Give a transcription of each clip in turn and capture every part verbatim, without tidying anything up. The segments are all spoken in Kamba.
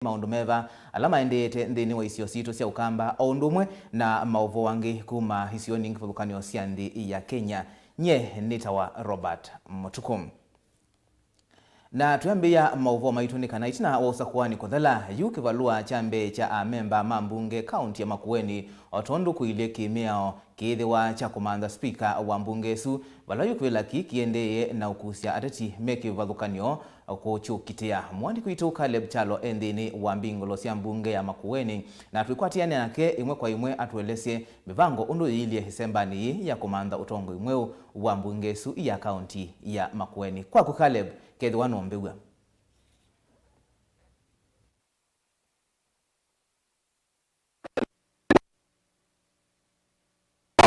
maũndũ meva ala maendeete nthĩnĩ wa isio sitũ sya Ũkamba, o ũndũ ũmwe na maũvoo angĩ kuma isionĩ kĩvathũkany'o sya nthĩ ya Kenya. Nyie nĩtawa Robert Mũtuku. Na twĩambĩĩa maũvoo maitũ nĩ kana ĩtina wa ũsakũani kũthela, yu kĩvalũa kya mbee kya amemba ma mbunge kaunti ya Makueni, o tondũ kũilye kĩmĩao kĩĩthĩwa kya kũmantha spika wa mbunge ĩsu, vala yu kwĩlaki kĩendee na ũkusya ateti me kĩvathũkany'o kũkyũkitĩa. Mũandĩki witũ Caleb Kyalo e nthĩnĩ wa mbingũlo sya mbunge ya Makueni, na twĩkwatĩanĩa nake ĩmwe kwa ĩmwe atũelesye mĩvango ũndũ yĩilyĩ ĩsembanĩ yĩĩ ya kũmantha ũtongoi mweũ wa mbunge ĩsu ya kaunti ya Makueni. Kwaku Caleb, kethĩwa nũmbĩw'a.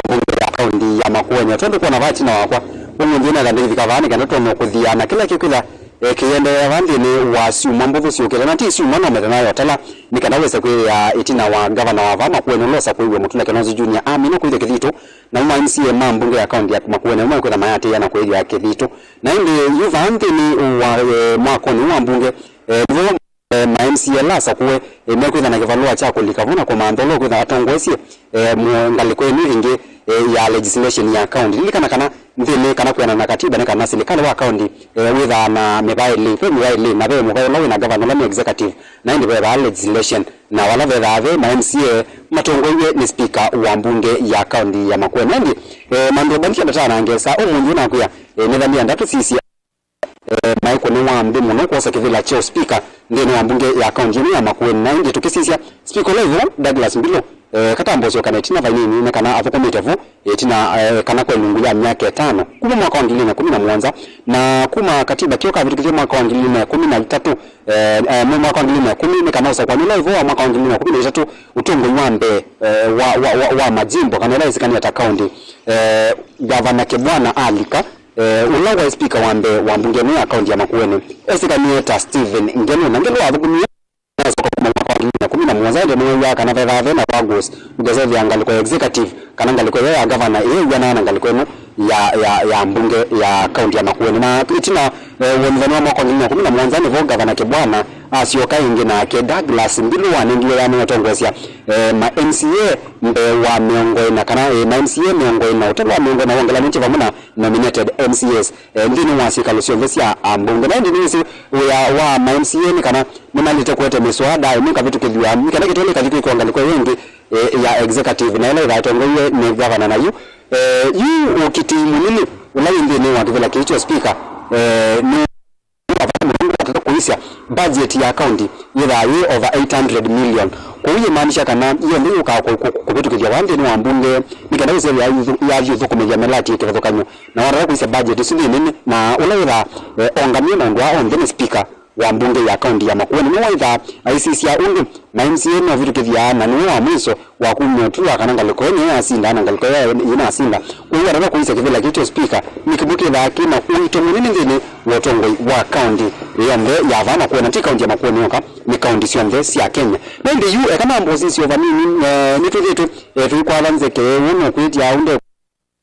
Mbunge ya kaunti ya Makueni, tondũ kwona vaa ĩtina wakwa, ũmũnthĩ nĩenda ndĩkĩthika vaa nĩ kenda tũone kũthiana kĩla kĩkwĩtha, eh, kĩendeea vaa nthĩnĩ wa syumwa mbũthũ syũkĩte, na ti syumwa, no mĩthenya yotela, nĩ kenda wĩse kwĩthĩa ĩtina wa ngavana wa vaa Makueni ũla ũsakũiwe Mutula Kilonzo Junior amina kwĩthĩa Kĩthitũ, na ma M C A ma mbunge ya kaunti ya Makueni nĩmekwĩtha mayatĩĩa na kwĩthĩa Kĩthitũ. Na ĩndĩ yu vaa nthĩnĩ wa, eh, mwakonĩ wa mbunge, eh, nĩvo, eh, ma M C A ala asakũe, eh, mekwĩtha na kĩvalũa kya kũlika vo na kũmantha ũla ũkwĩtha atongoesye, eh, mu-, ngalĩko ĩno ĩngĩ, eh, ya legislation ya county. Lilikana kana nthĩnĩ kana kwĩana na katiba nĩ kana silikalĩ wa county, eh, wĩthaa na mĩvaĩlĩ, ve mĩvaĩlĩ, na ve mũvaĩ ũla wĩ na gavana ũla nĩ executive, na ĩndĩ ve vaa legislation, na vala vethaa ve ma M C A matongoew'e nĩ spika wa mbunge ya kaunti ya Makueni. Na ĩndĩ, eh, Mandũ Bandia ndatanangesa ũmũnthĩ nakwĩa, eh, nĩthanĩa ndatũ sisya, eh, maĩ kũnĩ wa nthĩ mũno kwosa kĩvĩla kya ũspika nthĩnĩ wa mbunge ya kaunti ĩno ya Makueni. Na ĩndĩ tũkĩsisya, spika ũla ĩvo Douglas Mbilu, eh, katambosyoka na ĩtina vainini nĩ kana athũkũmĩte vo ĩtina, eh, kana kwa ĩlungu ya myaka ĩtano, kuma mwaka wa ngili ilĩ na ĩkũmi na mũonza, na kuma katiba kĩo kavĩtũkĩthw'e mwaka wa ngili ilĩ na ĩkũmi na itatũ, eh, eh, mwaka wa ngili ilĩ na ĩkũmi, nĩ kana ũsakũani ũla ĩvo wa mwaka wa ngili ilĩ na ĩkũmi na itatũ, ũtongoi wa mbee, eh, wa, wa, wa, wa majimbo, kana ĩla yĩsĩkanĩe ta county, eh, Gavana Kibwana alika, eh, ũla waĩ spika wa mbee wa mbunge ĩno ya kaunti ya Makueni, esĩkanĩe ta Stephen Ngenu, na Ngenu wathũkũmie nasoka kuma mwaka wa ngili ilĩ na ĩkũmi na mũonza, ĩndĩ nĩwew'aa kana vethaa ve na vagus, ũkesethĩa ngalĩko ya executive, kana ngalĩko ĩyo ya gavana ĩyĩw'anaa na ngalĩko ĩno ya, ya, ya mbunge ya kaunti ya Makueni. Na ĩtina, eh, wa mũthenya wa mwaka wa ngili ilĩ na ĩkũmi na mũonza nĩvo Gavana Kibwana asyoka ĩngĩ nake Douglas Mbilu wanengiwe yamina ũtongoesya, eh, ma M C A mbee wa mĩongo ĩna, kana, eh, ma M C A mĩongo ĩna, ũtalo wa mĩongo ĩna wongelanĩtye vamwe na nominated M C As, eh, nthĩnĩ wa syĩkalo syonthe sya ambunge. Na ĩndĩ nĩwĩsĩ wĩa wa ma M C A nĩ kana nĩmaĩlĩte kũete mĩswada ĩmwe ĩkavĩtũkĩthw'a nĩ kana kĩtũle ĩkathi kwĩkĩwa ngalĩko ĩyo ĩngĩ, eh, ya executive, na ĩla ĩthaa ĩtongoew'e nĩ gavana. Na yu, eh, yu ũkiti mũnini ũla wĩ nthĩnĩ wa kĩvĩla kĩĩ kya spika, eh, nĩ wa vata mũno nũndũ watata kũisya budget ya county yĩthaa yĩ over eight hundred million. Kwoou yĩmaanisha kana yonthe yũkaa kũ-, kũ-, kũvĩtũkĩthya vaa nthĩnĩ wa mbunge nĩ kenda wĩsĩ yathi ũthũkũmĩthya mĩlati ya kĩvathũkany'o. Na watata kũisya budget ĩsu nĩ nene, na ũla wĩthaa, eh, ongamie maũndũ aa onthe nĩ spika wa mbunge ya kaunti ya Makueni. Nĩwaĩthaa aisisya ũndũ ma M C A mavĩtũkĩthyaa, na nĩwe wa mwiso wa kumya ũtwi wa kana ngalĩko ĩyo nĩyo yasinda na ngalĩko ĩyo yĩnasinda. Kwoou watata kũisya kĩvĩla kĩĩ kya spika nĩ kĩmwe kĩthaa kĩ na ũito mũnene nthĩnĩ wa ũtongoi wa kaunti yonthe ya vaa Makueni, na ti kaunti ya Makueni yoka, nĩ kaunti syonthe sya Kenya. Na ĩndĩ yu, eka nambosisye o vanini, eh, nĩtwĩthĩĩtwe, eh, tũikwatha nzeke ũũ nũkwĩtya ũndũ.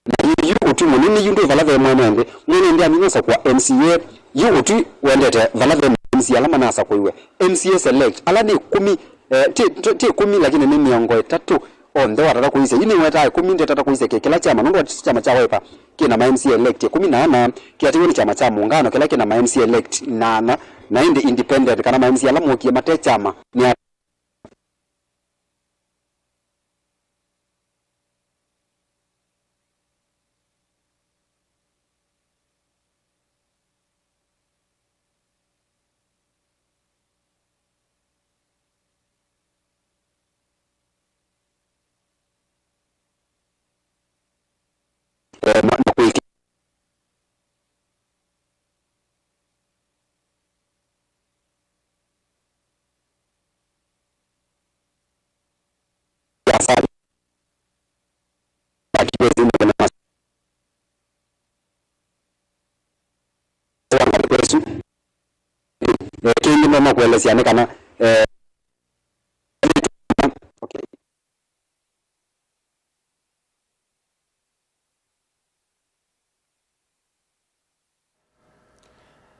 Na yu, yu ũtwi mũnene yu ndwĩ vala ve mwene nthĩ. Mwene nthĩ amina ũsakũa M C A, yu ũtwi wendete vala ve ma M C A ala manasakũiwe. M C A select, ala nĩ ĩkũmi, eh, ti, ti, ti ĩkũmi, lakini nĩ mĩongo ĩtatũ onthe watata kũisya. Yu nĩwetaa ĩkũmi, ndetata kũisya kĩ kĩla kyama, nũndũ wa kyama kya Wiper kĩna ma M C A elect ĩkũmi na ana, kĩateiwe nĩ kyama kya Muungano kĩla kĩna ma M C A elect na ana, na ĩndĩ independent, kana ma M C A ala mookie mate kyama, nĩ eh, ma-, na kũĩkĩĩa asali. Ati kwezi nĩ kana mas-, wanga nĩ kwesu. Eh, kĩngĩ no makuelesya nĩ kana, eh, okay.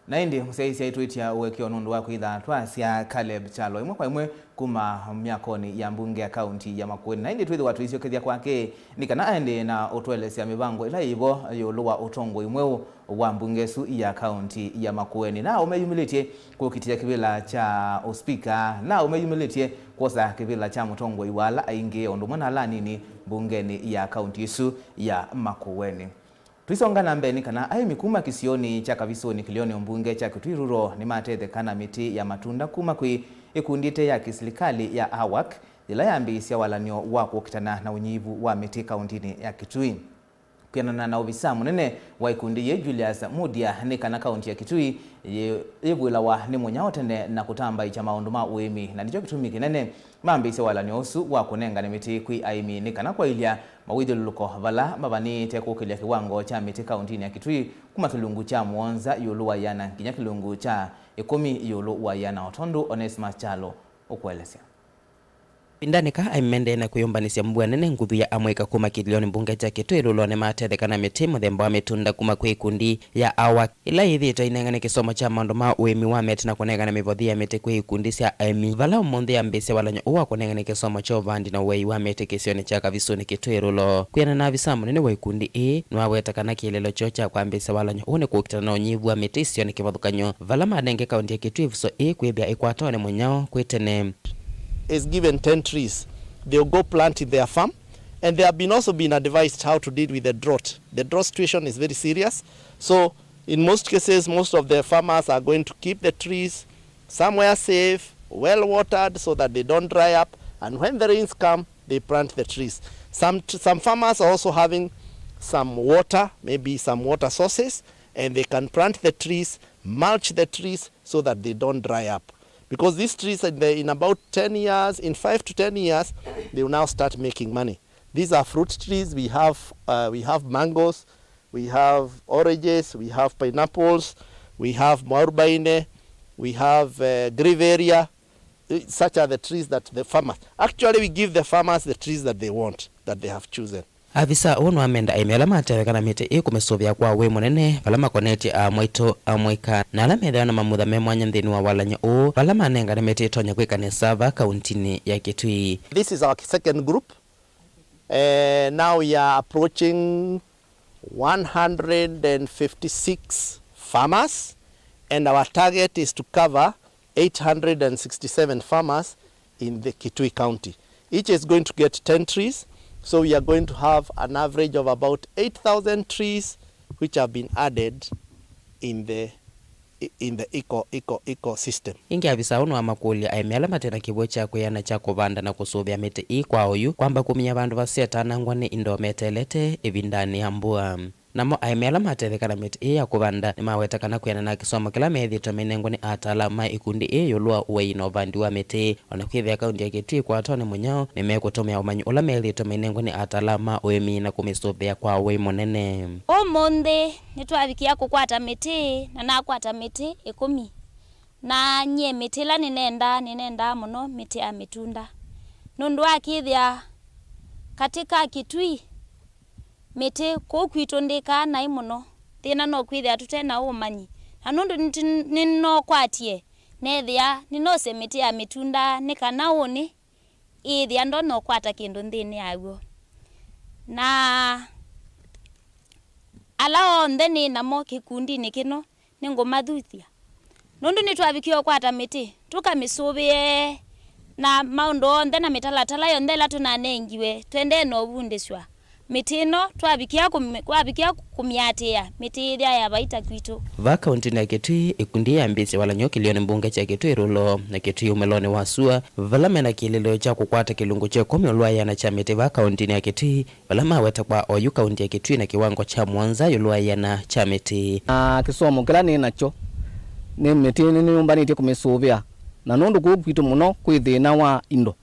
Na ĩndĩ mũsyaĩĩsya aitwĩtya ũekeo nũndũ wa kwĩtha twasya Caleb Kyalo ĩmwe kwa ĩmwe kuma myakonĩ ya mbunge ya kaunti ya Makueni. Na ĩndĩ twĩthĩwa tũisyokethya kwake nĩ kana aendee na ũtũelesya mĩvango ĩla yĩvo ĩũlũ wa ũtongoi mweũ wa mbunge ĩsu ya kaunti ya Makueni. Na ũmeyumĩlĩtye kũkitĩa kĩvĩla kya ũspika, na ũmeyumĩlĩtye kwosa kĩvĩla kya mũtongoi wa ala aingĩ o ũndũ ũmwe na ala anini mbungenĩ ya kaunti ĩsu ya Makueni. Tũisonga na mbee nĩ kana aĩmi kuma kĩsionĩ kya Kavisũnĩ kĩlĩonĩ mbunge kya Kitui Rural nĩmatetheka na mĩtĩ ya matunda kuma kwĩ ĩkundi ĩte ya kĩsilikalĩ ya AWAC, yĩla yambĩĩsya walany'o wa kũkitana na ũnyivu wa mĩtĩ kauntinĩ ya Kitui. Kwĩanana na ovisa mũnene wa ĩkundi yĩĩ, Julius Mudia, nĩ kana kaunti ya Kitui yĩ-, yĩvũĩlawa nĩ mũnyao tene na kũtambaĩkya maũndũ ma ũĩmi, na nĩkyo kĩtumi kĩnene mambĩĩsye walany'o ũsu wa kũnengane mĩtĩ kwĩ aĩmi nĩ kana kwaĩlya mawĩthyũlũlũko vala mavanĩĩte kũkĩlya kĩwango kya mĩtĩ kauntinĩ ya Kitui kuma kĩlungu kya mũonza ĩũlũ wa ĩana nginya kĩlungu kya ĩkũmi ĩũlũ wa ĩana, o tondũ Onesmus Kyalo ũkũelesya. Ĩvindanĩ kaa aĩmi maendee na kwĩyũmbanĩsya mbua nene nguthu ya amũika kuma kĩlĩonĩ mbunge kya Kitui Rural nĩmatetheka na mĩtĩ mũthemba wa mĩtunda kuma kwĩ ĩkundi ya AWAC, ĩla yĩthĩĩtwe ĩinengane kĩsomo kya maũndũ ma ũĩmi wa mĩtĩ na kũnengane mĩvothi ya mĩtĩ kwĩ ikundi sya aĩmi, vala ũmũnthĩ yambĩĩsya walany'o ũũ wa kũnengane kĩsomo kya ũvandi na ũei wa mĩtĩ kĩsionĩ kya Kavisũnĩ Kitui Rural. Kwĩanana na avisa mũnene wa ikundi ĩĩ, nĩwaweta kana kĩeleelo kyoo kya kwambĩĩsya walany'o ũũ nĩ kũkitana na ũnyivu wa mĩtĩ isionĩ kĩvathũkany'o, vala manenge kaunti ya Kitui ĩvuso ĩĩ kwĩthĩa ĩkwatawa nĩ mũnyao kwĩ tene. Is given ten trees, they'll go plant in their farm, and they have been also been advised how to deal with the drought. The drought situation is very serious. So in most cases, most of the farmers are going to keep the trees somewhere safe, well watered, so that they don't dry up, and when the rains come, they plant the trees. Some, some farmers are also having some water, maybe some water sources, and they can plant the trees, mulch the trees, so that they don't dry up. Because these trees, in, the, in about ten years, in five to ten years, they will now start making money. These are fruit trees. We have, uh, we have mangoes, we have oranges, we have pineapples, we have muarubaine, we have, uh, grevillea. Uh, such are the trees that the farmers, actually, we give the farmers the trees that they want, that they have chosen. Avisa ũũ nĩwamenda aĩmi ala matetheka na mĩtĩ ĩĩ kũmĩsũvĩa kwa ũĩ mũnene vala makonetye aamwaitũ amũika na ala methĩawa na mamutha me mwanya nthĩnĩ wa walany'o ũũ, vala manengane mĩtĩ ĩtonya kwĩka nesa vaa kauntinĩ ya Kitui. This is our second group. Eh, now we are approaching one hundred and fifty-six farmers, and our target is to cover eight hundred and sixty-seven farmers in the Kitui County. Each is going to get ten trees, so we are going to have an average of about eight thousand trees which have been added in the, in the eco, eco, ecosystem. Ĩngĩ avisa ũũ nĩwamakũlya aĩmi ala mate na kĩw'ũ kya kwĩana kya kũvanda na kũsũvĩa mĩtĩ ĩĩ kwa oyu kwamba kumya vandũ vasyatanangwa nĩ indo meteelete ĩvindanĩ ya mbua. Namo aĩmi ala matetheka na mĩtĩ ĩĩ ya kũvanda nĩmaweta kana kwĩana na kĩsomo kĩla meethĩĩtwe mainengwa nĩ ataalamu ma ĩkundi ĩĩ ĩũlũ wa ũei na ũvandi wa mĩtĩ, o na kwĩthĩa kaunti ya Kitui ĩkwatwa nĩ mũnyao, nĩmekũtũmĩa ũmanyi ũla meethĩĩtwe mainengwa nĩ ataalamu ma ũĩmi na kũmĩsũvĩa kwa ũĩ mũnene. Ũmũnthĩ nĩtwavikĩa kũkwata mĩtĩ, na nakwata mĩtĩ ĩkũmi. Na nyie mĩtĩ ĩla nĩnendaa, nĩnendaa mũno mĩtĩ ya mĩtunda, nũndũ wa kwĩthĩa katĩ ka Kitui, mĩtĩ kũu kwitũ ndĩkaa naĩ mũno. Thĩna no kwĩthĩa tũte na ũmanyi. Na nũndũ nĩtũ-, nĩnokwatie, neethĩa nĩnose mĩtĩ ya mĩtunda nĩ kana ũnĩ ĩĩthĩa ndonokwata kĩndũ nthĩnĩ yaw'o. Na ala onthe nĩ namo kĩkundinĩ kĩno nĩngũmathuthya. Nũndũ nĩtwavikie ũkwata mĩtĩ, tũkamĩsũvĩe na maũndũ onthe na mĩtalatala yonthe ĩla tũnanengiwe, tũendee na ũvundĩsw'a. Mĩtĩ ĩno twavikĩa kũmĩ-, twavikĩa kũmĩatĩĩa, mĩtĩ yĩthĩa ya vaita kwitũ. Vaa kauntinĩ ya Kitui, ĩkundi yambĩĩsye walany'o kĩlĩonĩ mbunge kya Kitui Rural na Kitui ũmĩlonĩ wa sua, vala mena kĩeleelo kya kũkwata kĩlungu kya ĩkũmi ĩũlũ wa ĩana kya mĩtĩ vaa kauntinĩ ya Kitui, vala maweta kwa oyu kaunti ya Kitui na kĩwango kya mũonza ĩũlũ wa ĩana kya mĩtĩ. Na kĩsomo kĩla nĩ nakyo nĩ mĩtĩ nĩnĩyũmbanĩtye kũmĩsũvĩa, na nũndũ kũu kwitũ mũno kwĩ thĩna wa indo.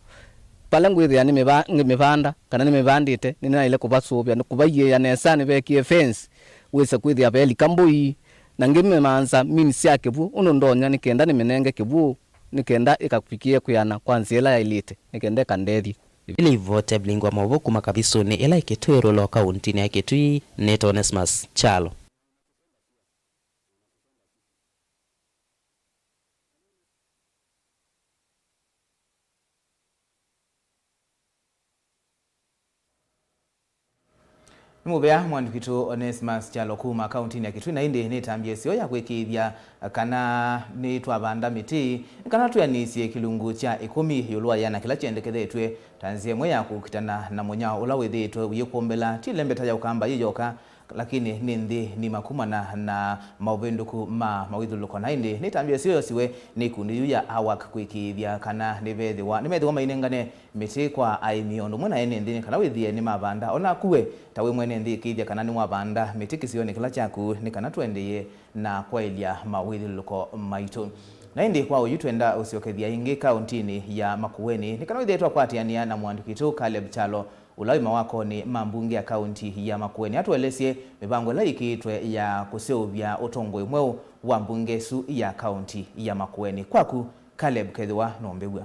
Vala ngwĩthĩa nĩmĩva-, ngĩmĩvanda kana nĩmĩvandĩte, nĩnaĩle kũvasũvĩa, nĩ kũvaiĩĩa nesa, nĩvekie fence, wĩse kwĩthĩa velika mbũi, na ngĩmĩmanza means sya kĩw'ũ ũndũ ndonya, nĩ kenda nĩmĩnenge kĩw'ũ, nĩ kenda ĩkavikĩe kwĩana kwa nzĩa ĩla yaĩlĩte, nĩ kenda ĩkandethye. Nĩ livoti ya Vilingi wa Maũvoo kuma Kavisũnĩ ĩla ĩ Kitui Rural kauntinĩ ya Kitui, nĩtawa Onesmus Kyalo. Nĩ mũvea mwandĩki witũ Onesmus Kyalo kuma kauntinĩ ya Kitui, na ĩndĩ nĩtambya ĩseo ya kwĩkĩĩthya kana nĩtwavanda mĩtĩ, nĩ kana twĩanĩsye kĩlungu kya ĩkũmi ĩũlũ wa yĩana kĩla kyendekethetw'e ta nzĩa ĩmwe ya kũkitana na mũnyao ũla wĩthĩĩtwe ũyĩkũmbĩla, ti lembeta ya Ũkamba yĩ yoka, lakini nĩ nthĩ nima kumana na maũvĩndũku ma mawĩthyũlũlũko. Na ĩndĩ nĩtambya ĩseo yosiwe nĩ ikundi yu ya AWAC kwĩkĩĩthya kana nĩvethĩwa, nĩmethĩwa mainengane mĩtĩ kwa aĩmi o ũndũ ũmwe na ene nthĩ nĩ kana wĩthĩe nĩmavanda. O naku we ta wĩ mwene nthĩ, ĩkĩĩthya kana nĩwavanda mĩtĩ kĩsionĩ kĩla kyaku nĩ kana tũendee na kwaĩlya mawĩthyũlũlũko maitũ. Na ĩndĩ kwa ũyu twenda ũsyokethya ĩngĩ kauntinĩ ya Makueni nĩ kana wĩthĩe twakwatĩanĩa na mwandĩki witũ Caleb Kyalo, ũla wĩ mawakonĩ ma mbunge ya kaunti ya Makueni, atũelesye mĩvango ĩla yĩkĩĩtwe ya kũseũvya ũtongoi mweũ wa mbunge ĩsu ya kaunti ya Makueni. Kwaku, Caleb, kethĩwa nũmbĩw'a.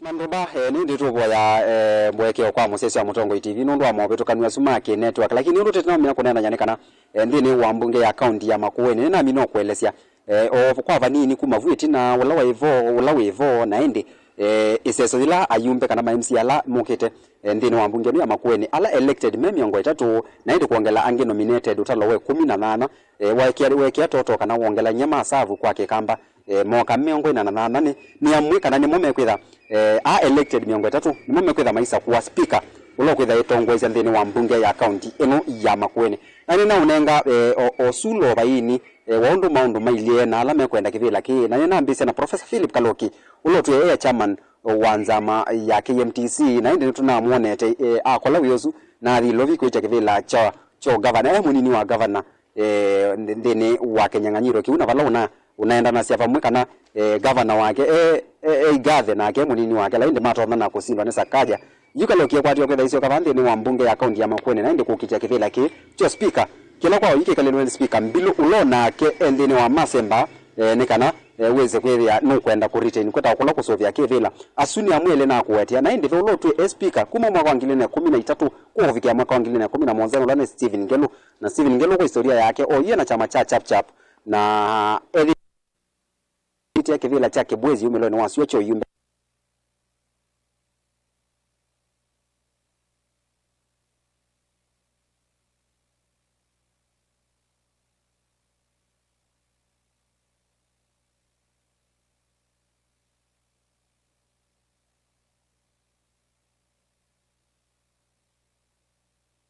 Mandũva, eh, nĩ ĩndĩ tũvoya, eh, mũekeo kwa mũsyaĩĩsya wa Mũtongoi T V nũndũ wa movĩtũkany'o asu ma kĩ-network, lakini ũndũ tũtanamina kũneenany'a nĩ kana, eh, nthĩnĩ wa mbunge ya kaunti ya Makueni, nĩnamina ũkũelesya, eh, o kwa vanini kuma vu ĩtina, ũla waĩ vo, ũla wĩ vo, na ĩndĩ, eh, ĩseso yĩla ayumbe kana ma M C A ala mokĩte, eh, nthĩnĩ wa mbunge ĩno ya Makueni, ala elected me mĩongo ĩtatũ, na ĩndĩ kwongela angĩ nominated ũtalo wa ĩkũmi na nyanya, eh, wekĩa, wekĩa toto kana wongelany'a ma savu kwa Kĩkamba, eh, moka mĩongo ĩna na nyanya nĩ, nĩ amwe kana nĩmo mekwĩtha, eh, a elected mĩongo ĩtatũ nĩmo mekwĩtha maisakũa speaker ũla ũkwĩtha ĩtongoesya nthĩnĩ wa mbunge ya kaunti ĩno ya Makueni. Na nĩnaũnenga, eh, o, o sulo vaini, eh, wa ũndũ maũndũ mailyĩ na ala mekwenda kĩvĩla kĩĩ. Na nĩnambĩĩsya na Professor Philip Kaloki, ũla ũtwĩe e chairman wa nzama ya K M T C, na ĩndĩ nĩtũnamwonete, eh, akola wĩa ũsu na athi Ilovi kwĩkya kĩvĩla kya, kya ũgavana. E mũnini wa gavana, eh, nthĩ-, nthĩnĩ wa kĩnyang'anyĩro kĩu, na vala ũna, ũnaendanasya vamwe kana, eh, gavana wake e, e, e igathe nake e mũnini wake, la ĩndĩ matonya na kũsindwa nĩ Sakaja. Yu Kaloki ekwatĩwe kwĩtha isyoka vaa nthĩnĩ wa mbunge ya kaunti ya Makueni, na ĩndĩ kũkitya kĩvĩla kĩĩ kyo speaker. Kĩla kwa oyu kĩkalĩlwe nĩ speaker Mbilu ũla onake e nthĩnĩ wa masemba, eh, nĩ kana, eh, wĩse kwĩthĩa nũkwenda kũ retain kwĩtawa kũla kũsũvĩa kĩvĩla. Asu nĩ amwe elĩ na kũwetea, na ĩndĩ ve ũla ũtwĩ e speaker kuma mwaka wa ngili na ĩkũmi na itatũ kwa kũvikĩa mwaka wa ngili na ĩkũmi na mũonza, ũla nĩ Stephen Ngelu. Na Stephen Ngelu kwa historia yake, oyu ena kyama kya Chap Chap, na ethĩĩtye kĩvĩla kya Kibwezi umĩlonĩ wa syũa kya ũyumbe.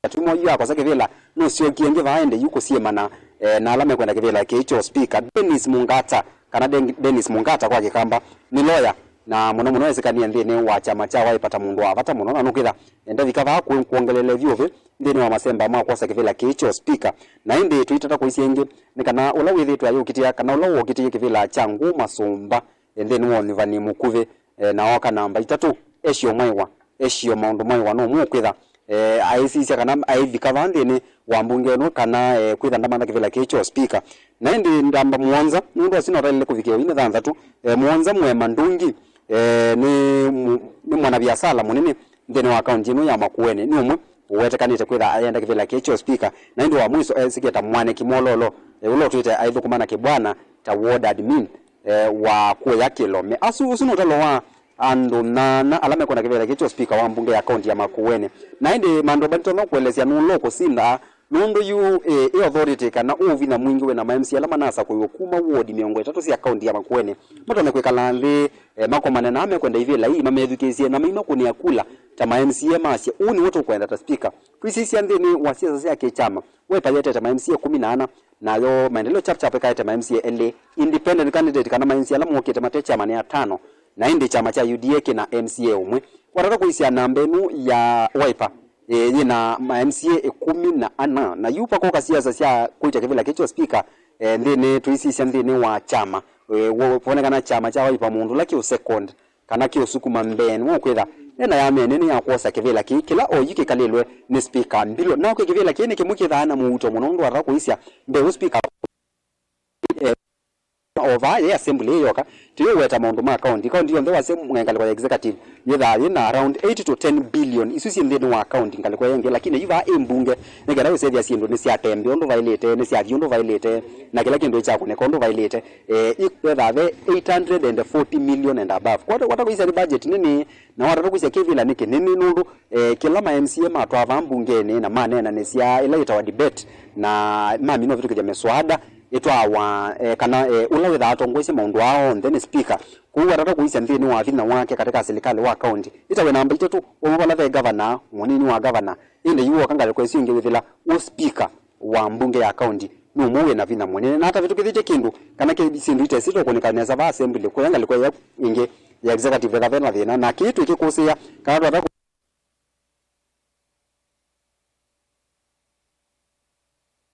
Atwimo yu akosa kĩvĩla, nũsyokie ĩngĩ vaa ĩndĩ yu kũsyĩmana, eh, na ala mekwenda kĩvĩla kĩĩ kyo speaker. Dennis Mungata, kana Den-, Dennis Mungata kwa Kĩkamba, nĩ lawyer, na mũno mũno esĩkanie nthĩnĩ wa kyama kya Wiper ta mũndũ wa vata mũno, na nũkwĩtha endavika vaa kwĩ kwongelele vyũvĩ nthĩnĩ wa masemba ma kwosa kĩvĩla kĩĩ kyo speaker. Na ĩndĩ tũitata kũisya ĩngĩ, nĩ kana ũla wĩthĩĩtwe ayũkitĩa, kana ũla wokitĩie kĩvĩla kya Ngũ Masũmba, eh, nthĩnĩ wa ũnyuvani mũkuvĩ, eh, na ooka namba itatũ, Esio Mwaiwa. Esio Maũndũ Mwaiwa no mũkwĩtha, eh, aisisya kana aivika vaa nthĩnĩ wa mbunge ĩno kana, eh, kwĩtha ndamantha kĩvĩla kĩĩ kyo speaker. Na ĩndĩ ndamba mũonza, nũndũ asu nataĩle kũvikĩa oyu nĩ thanthatũ, eh, mũonza Mwema Ndungi, eh, nĩ mu-, nĩ mwanaviasala mũnene nthĩnĩ wa kaunti ĩno ya Makueni. Nĩ ũmwe ũwetekanĩte kwĩtha ayenda kĩvĩla kĩĩ kyo speaker, na ĩndĩ wa mwiso esĩkĩe ta mwanĩki mwololo, eh, ũla ũtwĩte aithũkũma na kĩbwana ta ward admin, eh, wa kũya kĩlome. Asu, ũsu nĩ ũtalo wa andũ nyanya ala mekwenda kĩvĩla kĩĩ kyo speaker wa mbunge ya kaunti ya Makueni. Na ĩndĩ Mandũva nditonya kũelesya nũla ũkũsinda, nũndũ yu, eh, ĩ authority kana ũvinya mwingĩ wĩ na ma M C A ala manasakũiwe kuma ward mĩongo ĩtatũ sya kaunti ya Makueni. Matonye kwĩkala nthĩ, eh, makomane na ala mekwenda ivĩla ii, mamethukĩĩsye na maimakũnĩa kula ta ma M C A masye, "Ũũ nĩw'o tũkwenda ta speaker." Tũisisya nthĩnĩ wa siasa sya kĩkyama, Wiper yetete ma M C A ĩkũmi na ana, nayo Maendeleo Chap Chap ĩkaete ma M C A elĩ, independent candidate kana ma M C A ala mokĩte mate chairman atano, na ĩndĩ kyama kya U D A kĩna M C A ũmwe. Watata kũisya namba ĩno ya Wiper, eh, yĩna ma M C A ĩkũmi na ana, na yu vakoka siasa sya kũĩtya kĩvĩla kĩkyo speaker, eh, nthĩnĩ, tũisisya nthĩnĩ wa kyama, eh, wo-, vonekana kyama kya Wiper mũndũ ũla kĩ ũ second kana kĩ ũsukuma mbee nĩwe ũkwĩtha ena yamea nene ya kwosa kĩvĩla kĩĩ kĩla oyu kĩkalĩlwe nĩ speaker Mbilu. Na kwĩ kĩvĩla kĩĩ nĩ kĩmwe kĩthaa na mũuto mũno nũndũ watata kũisya mbee ũũ speaker, eh, O vaa yĩ assembly ĩyoka, tũyĩweta maũndũ ma county. County yonthe wasya ngalĩko ya executive yĩthaa yĩ na around eight to ten billion. Isu syĩ nthĩnĩ wa county ngalĩko ĩngĩ, lakini yu vaa ĩ mbunge, nĩ kenda wĩsethĩa syĩndũ nĩsyatembea ũndũ vaĩlĩte, nĩsyathi ũndũ vaĩlĩte, na kĩla kĩndũ nĩkyakũnĩka ũndũ vaĩlĩte. Eh, ĩkethaa ve eight hundred and forty million and above. Kwata, kwata kũisya nĩ budget nĩnĩ, na watata kũisya kĩvĩla nĩ kĩnene nũndũ, eh, kĩla ma M C A matwaa vaa mbungenĩ na maneenanĩsya ĩla yĩtawa debate, na mamina ũvĩtũkĩthya mĩswada, ĩtwawa, eh, kana, eh, ũla wĩthaa atongoesye maũndũ aa onthe nĩ speaker. Kwoou watata kũisya nthĩnĩ wa vinya wake katika silikalĩ wa kaunti, ĩtawe namba itatũ, ũmwe vala ve gavana, mũnini wa gavana, ĩndĩ yu woka ngalĩko ĩsu ĩngĩ wĩthĩla wĩ speaker wa mbunge ya kaunti nĩ ũmwe wĩ na vinya mũnene. Na atavĩtũkĩthĩtye kĩndũ kana kĩ-, syĩndũ itesĩtwe kũnĩka nesa va assembly, kũya ngalĩko ĩya ĩngĩ ya executive ĩkavena thĩna. Na kĩĩ twĩkĩkũsĩĩa kana twata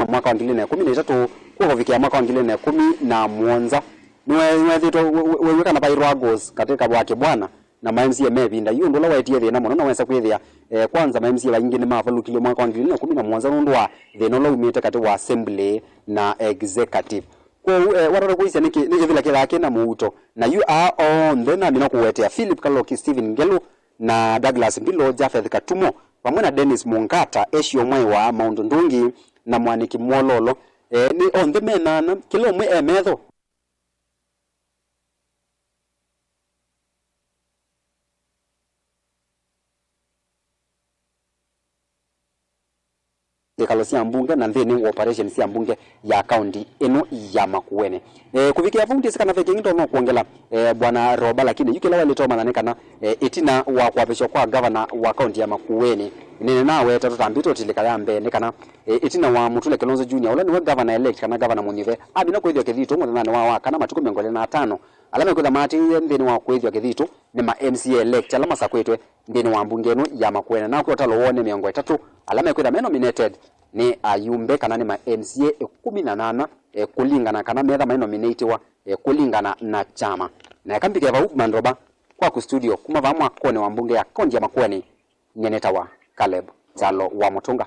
mwaka wa ngili na ĩkũmi na itatũ kũka kũvikĩa mwaka wa ngili na ĩkũmi na mũonza, nĩwe-, nĩwethĩtwe we-, we-, wew'e kana vaĩ ruggles katĩ ka wa kĩbwana na ma M C A me ĩvinda yu, ũndũ ũla waetie thĩna mũno, na wesa kwĩthĩa, eh, kwanza ma M C A aingĩ nĩmavalũkilwe mwaka wa ngili na ĩkũmi na mũonza nũndũ wa thĩna ũla umĩte katĩ wa assembly na executive. Kwoou, eh, watata kũisya nĩ kĩ-, nĩ kĩvĩla kĩthaa kĩ na mũuto, na yu aa onthe namina kũwetea Philip Kaloki, Stephen Ngelu, na Douglas Mbilo, Japheth Katumo, vamwe na Dennis Mungata, Esio Mwaiwa, Maũndũ Ndungi, na Mwaniki Mwololo. Eh, nĩ onthe menana, kĩla ũmwe e metho. Ikalo sya mbunge na nthĩnĩ wa operations sya mbunge ya kaunti ĩno ya Makueni. Eh, kũvikĩa vau ndĩsĩ kana ve kĩngĩ ndonya kwongela, eh, Bwana Roba, lakini yu kĩla waĩlĩte ũmanya nĩ kana, eh, ĩtina wa kwavĩswa kwa gavana wa kaunti ya Makueni, nĩnĩnaweta tũtambĩte ũtilĩka ya mbee nĩ kana, eh, ĩtina wa Mutula Kilonzo Junior, ũla nĩwe governor elect kana governor mũnyuve, amina kwĩthĩwa Kĩthitũ mũthenyanĩ wa Wakana matukũ mĩongo ĩlĩ na atano, ala mekwĩthwa maatĩĩe nthĩnĩ wa kwĩthĩwa Kĩthitũ nĩ ma M C A elect ala masakwĩtwe nthĩnĩ wa mbunge ĩno ya Makueni. Nakw'a ũtalo woo nĩ mĩongo ĩtatũ ala mekwĩthwa me nominated nĩ ayumbe kana nĩ ma M C A ĩkũmi na nana, eh, kũlingana kana metha mai nominatiwa, eh, kũlingana na kyama. Na eka mbike vau Mandroba kwaku studio kuma vaa mwakonĩ wa mbunge ya kaunti ya Makueni, nyie nĩtawa Caleb Kyalo wa Mũtũnga.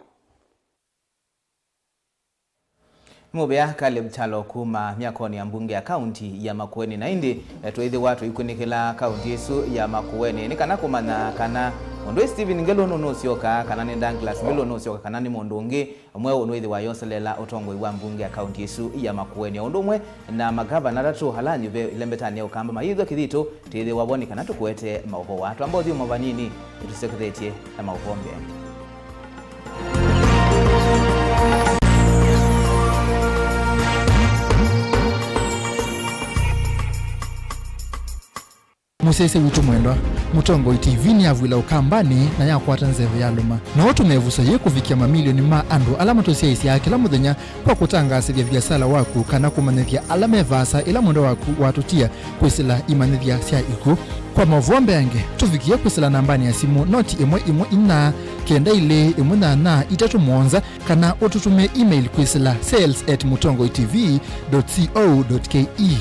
Nĩ mũvea Caleb Kyalo kuma myakonĩ ya mbunge ya kaunti ya Makueni. Na ĩndĩ, eh, twĩthĩwa tũikunĩkĩla kaunti ĩsu ya Makueni nĩ kana kũmanya kana mũndũ wĩ Stephen Ngelu nũnũsyoka, kana nĩ Douglas Mbilo nũsyoka, kana nĩ mũndũ ũngĩ mweũ nũĩthĩwa yoselela ũtongoi wa mbunge ya kaunti ĩsu ya Makueni. O ũndũ ũmwe na magavana atatũ ala anyuve ĩlembetanĩ ya Ũkamba mayĩthwa Kĩthitũ, twĩthĩwa vo nĩ kana tũkũete maũvoo aa. Twamba ũthyũmũa vanini, nĩtũsyokethetye na maũvoo mbee. Mũsyaĩĩsya witũ mwendwa, Mũtongoi T V nĩyavw'ĩla Ũkambanĩ na yakwata nzeve yalũma. No ũtũme ĩvuso yĩĩ kũvikĩa mamilioni ma andũ ala matũsyaĩĩsyaa kĩla mũthenya kwa kũtangaasĩthya viasala waku kana kũmanyĩthya ala me vaasa ĩla mwendwa waku watũtia kwĩsĩla imanyĩthya sya ikw'ũ. Kwa maũvoo mbeange, tũvikĩe kwĩsĩla nambanĩ ya simũ noti ĩmwe ĩmwe inya kenda ilĩ ĩmwe nyanya itatũ mũonza, kana ũtũtũmĩe email kwĩsĩla sales at mũtongoi T V dot co dot K E.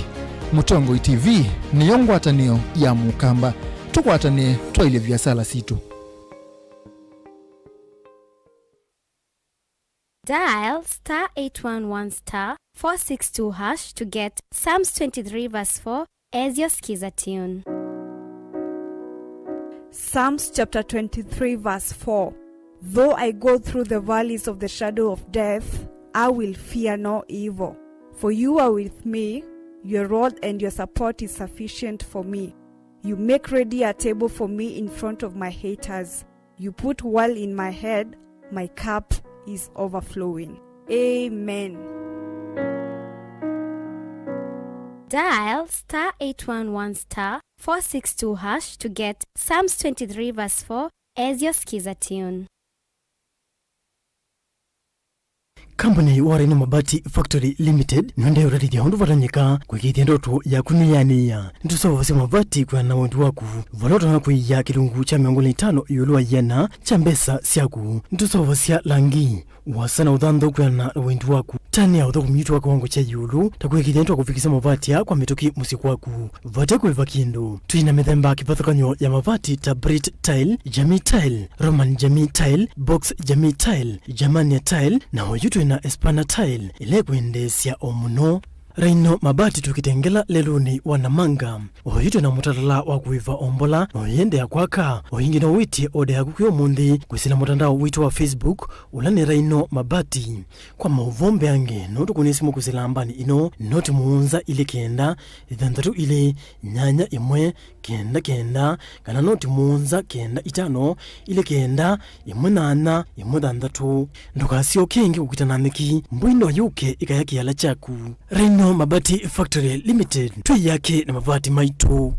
Mũtongoi T V nĩyo ngwatanĩo ya Mũkamba. Tũkwatanĩe twaĩlye viasala sitũ. Dial star eight one one star four six two hash to get Psalms twenty-three verse four as your skiza tune. Psalms chapter twenty-three, verse four. Though I go through the valleys of the shadow of death, I will fear no evil. For you are with me, your rod and your support is sufficient for me. You make ready a table for me in front of my haters. You put oil in my head, my cup is overflowing. Amen. Dial star eight one one star four six two hash to get Psalms twenty-three verse four as your skiza tune. Kambuni ya Wareno Mabati Factory Limited nĩendeee ũtatĩthya ũndũ vatonyeka kũĩkĩĩthya ndoto yaku nĩyanĩĩa. Nĩtũseũvasya mavati kwĩana na wendi waku, vala ũtonya kũia kĩlungu kya mĩongo ĩlĩ na itano ĩũlũ wa ĩana kya mbesa syaku. Nĩtũseũvasya langi, ũasa na ũthanthau kwĩana na wendi waku. Tanĩa ũthũkũmi witũ wa kĩwango kya ĩũlũ, ta kũĩkĩĩthya nĩtwakũvikĩsya mavati aa kwa mĩtũkĩ mũsyĩ kwaku vate kũĩva kĩndũ. Twĩ na mĩthemba kĩvathũkany'o ya mavati ta Brit Tile, Jamii Tile, Roman Jamii Tile, Box Jamii Tile, Germania Tile, na oyu twĩ na Espana Tile, ĩla ĩkwendeesya o mũno. Raino Mabati tũkĩtengela lelũnĩ wa Namanga. Oyu twĩ na mũtalala wa kũĩva ombola, na ũyĩendeea kwaka. O ĩngĩ no wĩtye oda yaku kwĩ ũmũnthĩ kwĩsĩla mũtandao witũ wa Facebook, ũla nĩ Raino Mabati. Kwa maũvoo mbeange, no tũkũnĩe simũ kwĩsĩla nambani ĩno, noti mũonza ilĩ kenda, ĩthanthatũ ilĩ, nyanya ĩmwe, kenda kenda, kana noti mũonza kenda itano, ilĩ kenda, ĩmwe nyanya, ĩmwe thanthatũ. Ndũkasyoke ĩngĩ kũkita na nyeki, mbũi no yũke ĩkaya kĩala kyaku. Rhino Mabati Factory Limited, twĩ yake na mavati maitũ.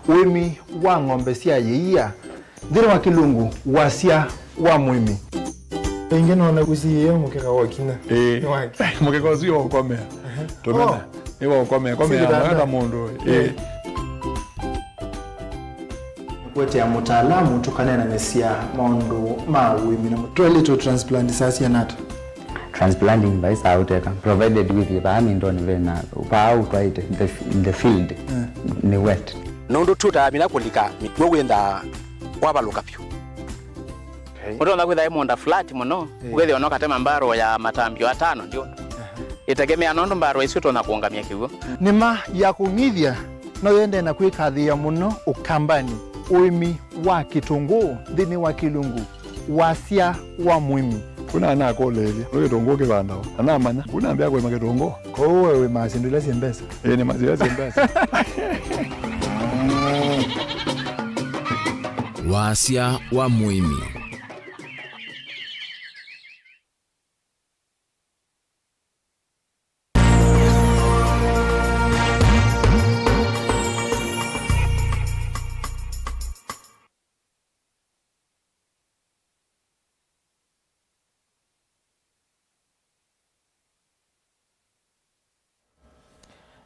Ũĩmi wa ng'ombe sya yĩia, nthĩnĩ wa kĩlungu, wasya wa mũĩmi. Ĩngĩ nona ũsiĩĩe mũkeka wa kinya. Ĩĩ. Nĩ wake. Mũkeka ũsu wa ũkomea. Aha. Tũmena. Oh. Nĩ wa ũkomea. Komea. Sĩkĩtanda. Mwaka mũndũ. Ĩĩ. Ĩĩ. Kũetea mũtaalamu tũkaneenanĩsya maũndũ ma ũĩmi na mũtwaĩlĩtwe transplant saa siana ata? Transplanting vai saa ũteka, provided with vaa mindoni vena, vaa ũtwaĩte, the, the field, mm, nĩ wet. Nũndũ tutaa mina kũlika mĩtuo wĩthaa wavalũka vyũ. Okay. Ũtonya kwĩtha ĩ mũũnda flat mũno, eh, wĩthĩwa no katema mbarũ ya matambio atano ndio. Aha. Ĩtegemea nũndũ mbarũ isu ũtonya kũũngamya kĩw'ũ. Nĩma ya kũng'ithya no yendee na kwĩkathĩĩa mũno Ũkambanĩ, ũĩmi wa kĩtũngũũ nthĩnĩ wa kĩlungu, wasya wa mũĩmi. Kuna anakũlĩĩlya, nũ kĩtũngũũ kĩvandawa? Anamanya, kuna ambĩa kũĩma kĩtũngũũ. Kwoou we wĩmaa syĩndũ ila syĩ mbesa? Ĩĩ, nĩmaa syĩndũ ila syĩ mbesa. Wasya wa mũĩmi.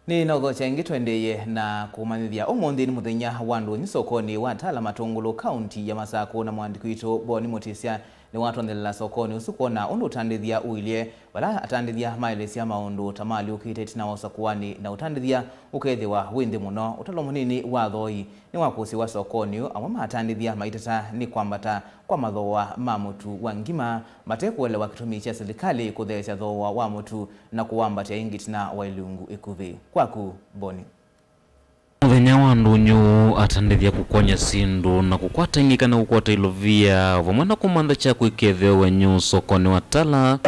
Nĩ na ũthokya ĩngĩ twendeeye na kũmanyĩthya. Ũmũnthĩ nĩ mũthenya wa ndũnyũ sokonĩ wa Tala Matũngũlũ, kaunti ya Masakũ, na mwandĩki witũ Boni Mũtĩsya nĩwatonthelela sokonĩ ũsu kwona ũndũ ũtandĩthya ũilye, vala atandĩthya maelesya maũndũ ta malyũkĩte ĩtina wa ũsakũani, na ũtandĩthya ũkethĩwa wĩ nthĩ mũno. Ũtalo mũnini wa athoi nĩwakũsĩwa sokonĩ ũũ, amwe ma atandĩthya maiteta nĩ kwambata kwa mathooa ma mũtu wa ngima, mate kũelewa kĩtumi kya silikalĩ kũtheesya thooa wa mũtu na kũwambatya ĩngĩ ĩtina wa ilungu ĩkuvĩ. Kwaku, Boni. Mũthenya wa ndũnyũ ũũ, atandĩthya kũkwany'a syĩndũ na kũkwata ĩngĩ kana kũkwata ilovia, vamwe na kũmantha kya kwĩkethĩa wenyu sokonĩ wa Tala,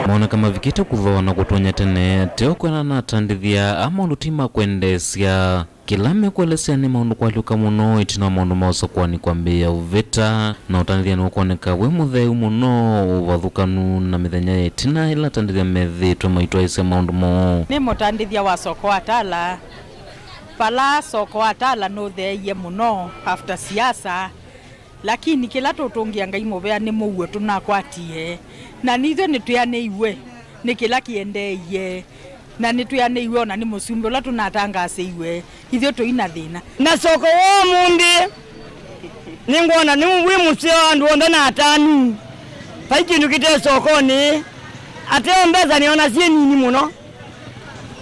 moneka mavikĩte kũthooa na kũtonya tene, teo kwĩanana na atandĩthya a maũndũ ti ma kwendeesya. Kĩla mekũelesya nĩ maũndũ kwalyũka mũno ĩtina wa maũndũ ma ũsakũani kwambĩĩa ũvĩta, na ũtandĩthya nĩũkwoneka wĩ mũtheu mũno, ũvathũkanu na mĩthenya ya ĩtina ĩla atandĩthya methĩĩtwe maitwaĩĩsya maũndũ moo. Nĩ mũtandĩthya wa soko wa Tala, vala soko wa Tala nũtheeie mũno after siasa. Lakini kĩla tũtũngĩa Ngai mũvea nĩ mũuo tũnakwatie, na nithyĩ nĩtwĩanĩiw'e nĩ kĩla kĩendeeie, na nĩtwĩanĩiw'e o na nĩ mũsumbĩ ũla tũnatangaasĩiwe, ithyĩ tũi na thĩna. Na soko wa ũmũnthĩ, nĩngwona nĩ wĩ mũseo andũ onthe na atanu. Vai kĩndũ kĩte sokonĩ, ateo mbesa nĩona syĩ nini mũno.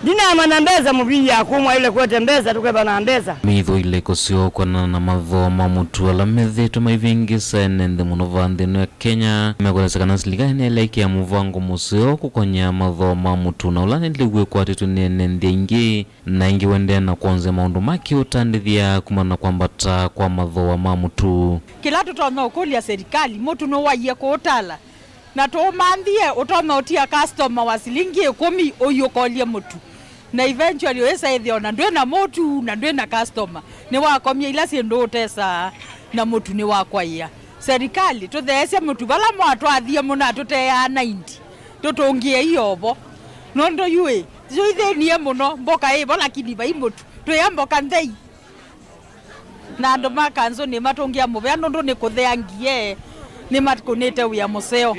Ndinamanya mbesa mũvindi yaku, mwaĩle kũete mbesa, tũkethwa na mbesa. Mĩitho ilĩko syoo kwonana na mathooa ma mũtu ala methĩĩtwe maivĩngĩsa ene nthĩ mũno vaa nthĩ ĩno ya Kenya, mekũelesya kana silikalĩ nĩyaĩle ĩkĩa mũvango mũseo kũkony'a mathooa ma mũtu, na ũla nĩlĩu wĩkwatĩtwe nĩ ene nthĩ aingĩ, na aingĩ wendeea na kwonzya maũndũ ma kĩũtandĩthya kumana na kwambata kwa mathooa ma mũtu. Kĩla tũtonya ũkũlya silikalĩ, mũtu nũwaie kũũ Tala. Na tũũmanthie, ũtonya ũtia customer wa silingi ĩkũmi ũiũkolye mũtu. Na eventually ũyĩsa ĩthĩa ona ndwĩ na mũtu na ndwĩ na customer. Nĩwakomie ila syĩndũ ũtesaa na mũtu nĩwakwaĩa. Serikali, tũtheesye mũtu vala mwatwathie mũnatũteaa ninety. Tũtũngĩei ovo. Nũndũ yu ĩ, yu ithĩnie mũno, mboka ĩvo lakini vai mũtu. Twĩa mboka nthei. Na andũ ma kanzũ nĩmatũngĩa mũvea nũndũ nĩkũtheangie, nĩmakũnĩte wĩa mũseo.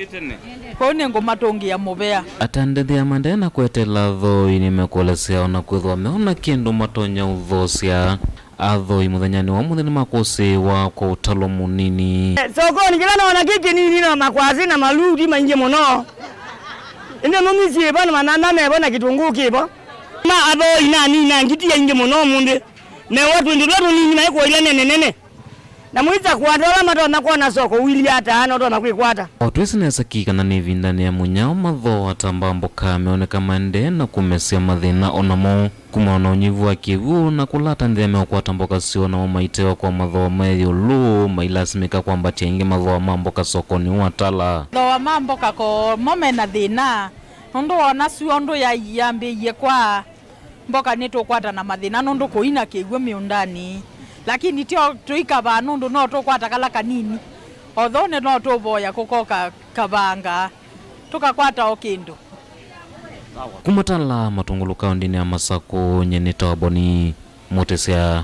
Kwoou nĩngũmatũngĩa mũvea. Atandĩthya maendee na kweteela athoi nĩmekũelesya o na kwĩthwa meona kĩndũ matonya ũthosya. Athoi mũthenyanĩ wa ũmũnthĩ nĩmakũsĩĩwa kwa ũtalo mũnini. Sokonĩ kĩla noona kĩ kĩnini no makwasi na maluti maingĩ mũno. Ĩndĩ nũmĩsyĩ ĩvo na manana mevo na kĩtũngũũ kĩvo. Ma athoi nanina ngiti aingĩ mũno ũmũnthĩ. Mewa twĩndũ tũla tũnini maikũĩlya nene nene. Na mũisakũa andũ ala matonya kwona soko ũilyĩ ata, na ũtonya kwĩkwata. O twĩsĩ nesa ki kana nĩ ĩvindanĩ ya mũnyao, mathooa ta mbaa mboka meoneka maendee na kũmesya mathĩna o namo. Kumana na ũnyivu wa kĩw'ũ na kũlata nthĩ ya meũkwata mboka syoo, namo maitewa kwa mathooa me ĩũlũ, mailasimĩka kwambatya ĩngĩ mathooa ma mboka sokonĩ wa Tala. Thooa ma mboka ko mo mena thĩna, nũndũ wona syũa ũndũ yai yambĩĩie kwa mboka nĩtũkwata na mathĩna nũndũ kũina kĩw'ũ mĩũndanĩ, lakini tyo tũikavaa nũndũ no tũkwata kala kanini, although nĩ no tũvoya kũkoka kavanga tũkakwata o kĩndũ. Kuma Tala Matũngũlũ kaũndĩnĩ ya Masakũ, nyie nĩtawa Boni Mũtĩsya.